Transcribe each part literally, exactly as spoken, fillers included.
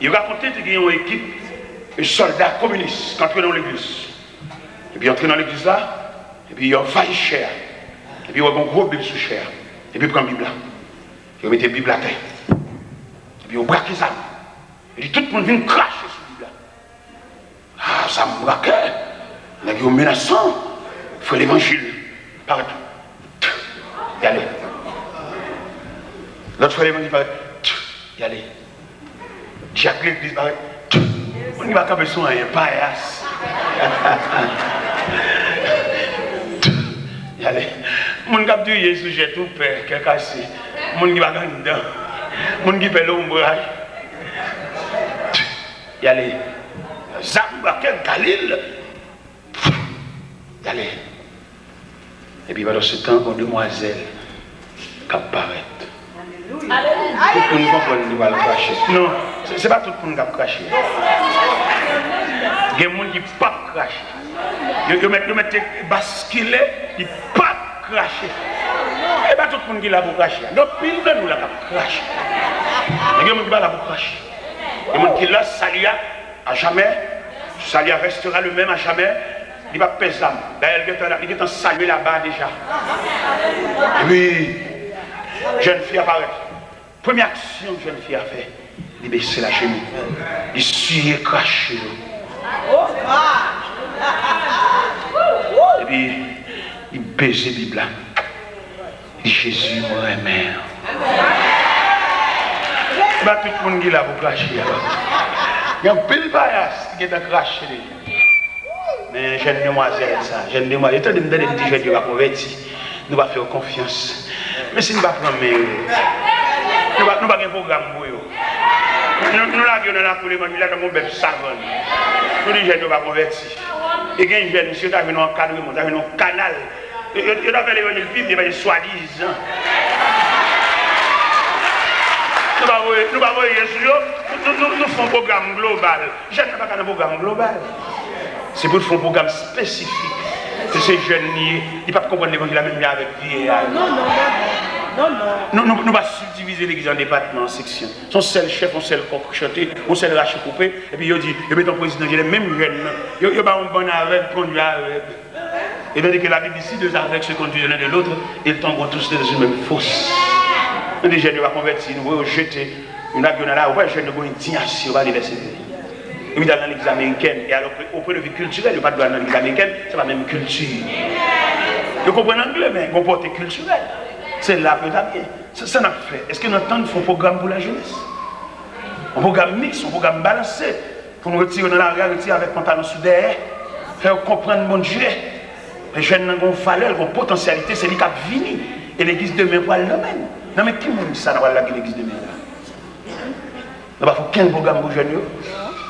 Yo rakonte te gen yon ekip sòlda kominis k antre nan yon legliz. Epi yo antre nan legliz la, epi yo anvayi chè a. Epi yo wè gen yon gwo Bib sou chè a. Epi yo pran Bib la. Yo mete Bib la atè. Epi yo brake zam. Epi tout moun vin krache sou Bib la. Ah, sa m brake. Nèg yo menasan. Frè Levanjil parèt. Y ale. Lòt frè Levanjil parèt. Y ale. Dyak legliz parèt. Moun ki pa kanpe sou anyen, payas. Y ale. Moun k ap touye sou jèt ou pè, kè kase. Moun ki pa gen anndan. Moun ki pè lonbraj. Y ale. Zam brake Galil. Y ale. Epi pandan se tan, gon demwazèl k ap parèt. Tout moun konprann li pral krache. Non, se, se pa tout moun k ap krache. Gen moun ki p ap krache. Yo, yo mèt, yo mèt te baskile, li p ap krache. E pa tout moun ki la pou krache. Gen anpil nan nou la k ap krache. Men gen moun ki pa la pou krache. Gen moun ki la, sali a, à jamais. Sali a restera le menm à jamais. Li p ap pè zam. Dayè, li gentan la, li gentan salye laba deja. Epi, jèn fi a parèt. Premye aksyon jèn fi a fè, li bese lajenou. Li siye krache yo. Epi, li beze Bib la. Li di, Jezi, mwen renmen w. Se pa tout moun ki la pou krache a. Gen anpil payas ki gentan krache deja. Men jèn demwazèl sa, jèn demwazèl, tande m, tande m di jèn yo pa konvèti. Nou pa fè yo konfyans. Men si nou pa pran men yo, nou pa, nou pa gen pwogram pou yo. Nou, nou lage yo nan lakou levanjil la tankou bèf savann. Nou di jèn yo pa konvèti. E gen jèn, si yo ta jwenn yon ankadreman, ta jwenn yon kanal, yo, yo, yo ta fè levanjil pi byen pase swadizan. Nou pa voye, nou pa voye je sou yo, nou, nou, nou, nou fè yon pwogram global. Jèn nan pa ka nan pwogram global. Se pou l fè yon pwogram espesifik. Se, se jèn li ye, li p ap konprann levanjil la menm jan avèk vye a. Non, non, non, non, non. Nou, nou, nou pa sibdivize legliz an depatman, an seksyon. Se yon sèl chèf, yon sèl kò k chante, yon sèl rache koupe, epi yo di, yo mete yon prezidan, menm jèn nan. Yo, yo ba yon bann avèg kondui avèg. Et tandis que la Bible dit, si deux aveugles se conduisent l'un de l'autre, ils tomberont tous deux dans une même fosse. Nou di jèn yo pa konvèti, nou voye yo jete, nou lage yo nan lari, ou wè jèn yo gon endiyasyon, yo pa vle vèse. Epi t al nan legliz amerikèn, e alò ke, o pwen de vi kiltirèl, yo pa t dwe al nan legliz amerikèn, se pa menm kilti. Yo konprann angle, men gon pòte kiltirèl. Se la pou yo ta byen. Sa, sa n ap fè? Èske n ap tann fè yon pwogram pou lajenès? Yon pwogram miks, yon pwogram balanse. Pou nou retire yo nan lari a, retire avèk pantalon sou dèyè. Fè yo konprann Bondye. Jèn nan gon valè, l gon potansyalite, se li k ap vini. E legliz demen pral nan men n. Nan men ki moun sa n ap al lage legliz demen la? Nou pa fè okenn pwogram pou jèn yo.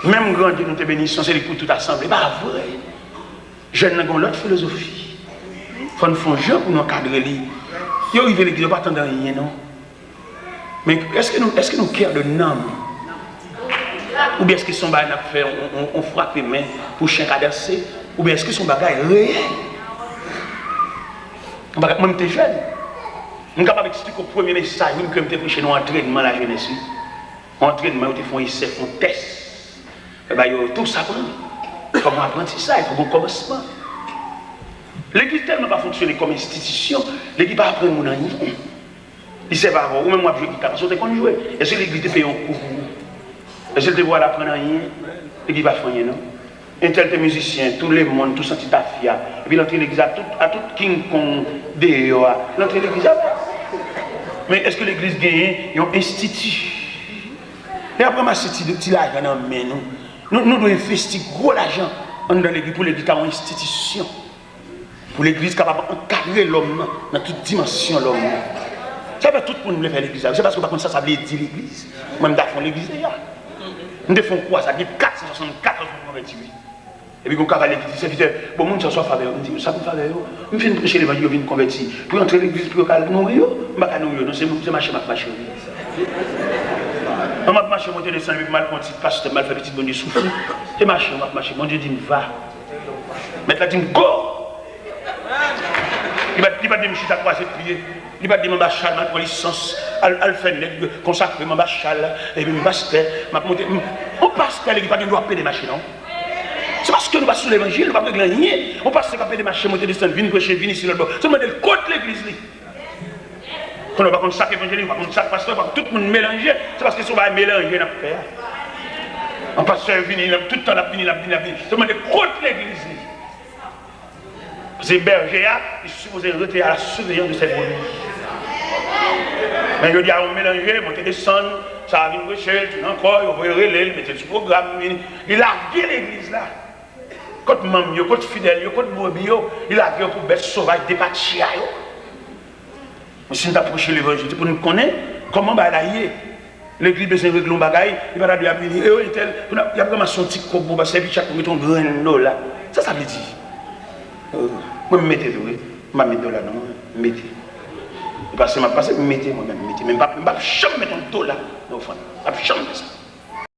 Menm Gran Dye nou te beni, se li pou tout asanble. Pa vre. Jèn nan gen yon lòt filozofi. Fò n fè yon jan pou nou ankadre li. Yo rive legliz, yo pa tande anyen, non. Men èske nou, èske nou kè de nanm? Oubyen èske se yon bagay n ap fè, on, on, on frape men pou chen ka danse? Oubyen èske se yon bagay reyèl? Yon bagay, mwen, m te jèn. M kapab eksplike w premye mesaj, wi, ke m te preche nan yon antrènman lajenès, wi. Yon antrènman, yo te fè yon esè, fè yon tès. Ebyen, yo, tout sa pran. Fòk gen aprantisaj, fòk gen kòmansman. Legliz tèlman pa fonksyone kòm enstitisyon, legliz pa aprann moun anyen. Li sèvi avè w, ou menm w ap jwe gita, paske w te konn jwe. Èske legliz te peye yon kou pou ou? Èske l te voye w al aprann anyen? Legliz pa fè anyen, non. Entèl te mizisyen, tou lemonn, tou santi tafya. Epi l antre legliz a tout, a tout King Kong deyò a. L antre legliz avè l. Men èske legliz genyen yon enstiti? Lè y ap ranmase ti, ti lajan nan men nou, nou, nou dwe envesti gwo lajan anndan legliz pou legliz ta yon enstitisyon. Pou legliz kapab ankadre lòm nan, nan tout dimansyon lòm nan. Sa fè tout moun vle fè legliz la. Se paske yo pa konn sa sa vle di legliz. Mwen, m ta fè yon legliz deja. M te fè yon kwazad, gen kat san swasannkat moun konvèti, wi. Epi gon kavalye ki di, sèvitè, bon, moun sa swa favè yo. M di, sa pou favè yo? M fin preche levanjil, yo vin konvèti. Pou yo antre legliz, pou yo ka nouri yo? M pa ka nouri yo, non, se, se mache m ap mache, wi. Mwen, m ap mache, monte desann, epi m al pran ti pastè, m al fè pitit Bondye soufri. Se mache m ap mache, Bondye di m, va. Mèt la di m, go! Li pa, li pa di m chita kwaze pye. Li pa t di m anba chal, m al pran lisans, al, al fè nèg konsakre m anba chal, epi m pastè, m ap monte. M, yon pastè, li pa gen dwa pede mache, non. Se paske nou pa sou levanjil, nou pa regle anyen. Yon pastè k ap pede mache, monte desann, vin preche, vin isi lòt bò. Se mande l kot legliz li. Konnen w pa konn sa k evanjelik, w pa konn sa k pastè, w pa, tout moun melanje. Se paske se yon bagay melanje n ap fè a. Yon pastè vini, l ap, tout tan l ap vini, l ap vini, l ap vini. Se mande kot legliz li. Se bèje a, li sipoze rete à la surveillance de ses brebis. Men jodi a, yon melanje, monte desann, sa a vin preche, l tounen ankò, yo voye rele l, mete l sou pwogram, vini. Li lage legliz la. Kot manm yo, kot fidèl yo, kot brebi yo, li lage yo pou bèt sovaj depatche a yo. Men si n ta preche levanjil, se pou n konnen kòman bagay la ye. Legliz bezwen regle yon bagay, li pa ta dwe ap vini, e yo entèl, pou n ap, y ap ranmase yon ti kòb pou pastè, epi chak moun mete yon grenn dola. Sa sa vle di? Euh, mwen m mete tou, wi. M pa met dola non, mwen, m mete. E pase m ap pase, m mete mwen menm, m mete. Men m p ap, m p ap janm met yon dola nan ofrann. M p ap janm fè sa.